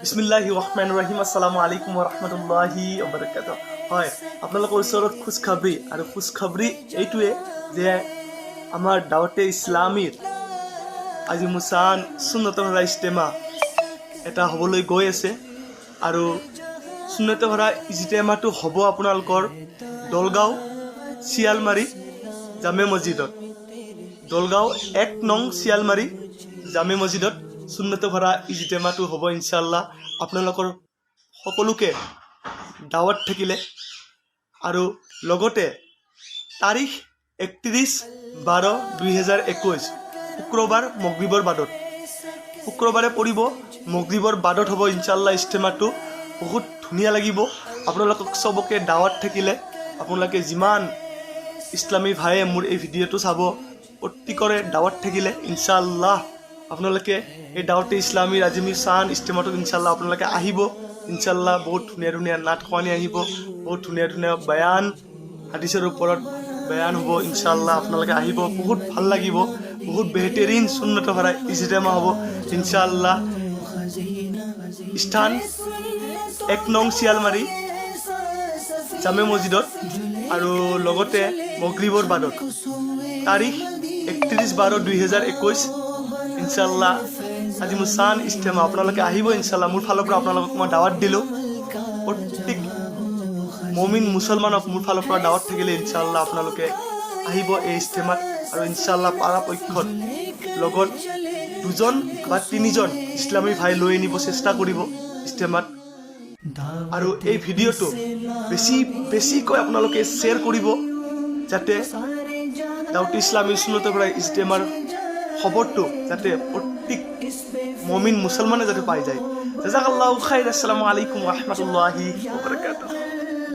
বিসমিল্লাহি ৰহমান ৰহিম। আসসালামু আলাইকুম ৰহমতুল্লাহি ওবৰাকাতুহ। হয়, আপোনালোকৰ ওচৰত খুচখাবৰি আৰু খুচখাবৰি এইটোৱে যে আমাৰ দাৱতে ইছলামীৰ আজিমুছান সুন্নত ভৰা ইজতেমা এটা হ'বলৈ গৈ আছে। আৰু সুন্নত ভৰা ইজতেমাটো হ'ব আপোনালোকৰ দলগাঁও শিয়ালমাৰী জামে মছজিদত। দলগাঁও 1 নং শিয়ালমাৰী জামে মছজিদত সুন্নত ভৰা ইজতেমাটো হ'ব ইনশাল্লাহ। আপোনালোকৰ সকলোকে দাৱত থাকিলে। আৰু লগতে তাৰিখ 31/12/2021, শুক্ৰবাৰ, মগৰিবৰ বাদত, শুক্ৰবাৰে পৰিব, মগৰিবৰ বাদত হ'ব ইনশাল্লাহ ইজতেমাটো। বহুত ধুনীয়া লাগিব। আপোনালোকক চবকে দাৱত থাকিলে। আপোনালোকে যিমান ইছলামী ভাইয়ে মোৰ এই ভিডিঅ'টো চাব, প্ৰত্যেকৰে দাৱত থাকিলে ইনশাল্লাহ। আপোনালোকে এই দাৱতে ইছলামী আজিমি চান ইজতেমাটোত ইনশাল্লাহ আপোনালোকে আহিব ইনশাল্লাহ। বহুত ধুনীয়া ধুনীয়া নাত খোৱানি আহিব, বহুত ধুনীয়া ধুনীয়া বয়ান, হাদিছৰ ওপৰত বয়ান হ'ব ইনশাল্লাহ। আপোনালোকে আহিব, বহুত ভাল লাগিব। বহুত বেহতেৰিন সুন্নত ভৰা ইজতেমা হ'ব ইনশাল্লাহ। স্থান 1 নং শিয়ালমাৰী জামে মছজিদত আৰু লগতে মগৰিবৰ বাদত, তাৰিখ 31/12/2021, ইনশাল্লাহ আজি মোৰ চান ইজতেমা। আপোনালোকে আহিব ইনশাল্লাহ। মোৰ ফালৰ পৰা আপোনালোকক মই দাৱাত দিলোঁ। প্ৰত্যেক মমিন মুছলমানক মোৰ ফালৰ পৰা দাৱাত থাকিলে ইনশাল্লাহ। আপোনালোকে আহিব এই ইজতেমাত আৰু ইনশাল্লাহ পৰাপক্ষত লগত দুজন বা তিনিজন ইছলামী ভাই লৈ আনিব চেষ্টা কৰিব ইজতেমাত। আৰু এই ভিডিঅ'টো বেছি বেছিকৈ আপোনালোকে শ্বেয়াৰ কৰিব, যাতে দাউত ইছলামী সুন্নতৰ পৰা ইজতেমাৰ খবৰটো যাতে প্ৰত্যেক মমিন মুছলমানে যাতে পাই যায়। জাজাকাল্লাহু খাইৰ। আসসালামু আলাইকুম ৰহমতুল্লাহি ওয়া বাৰাকাতুহু।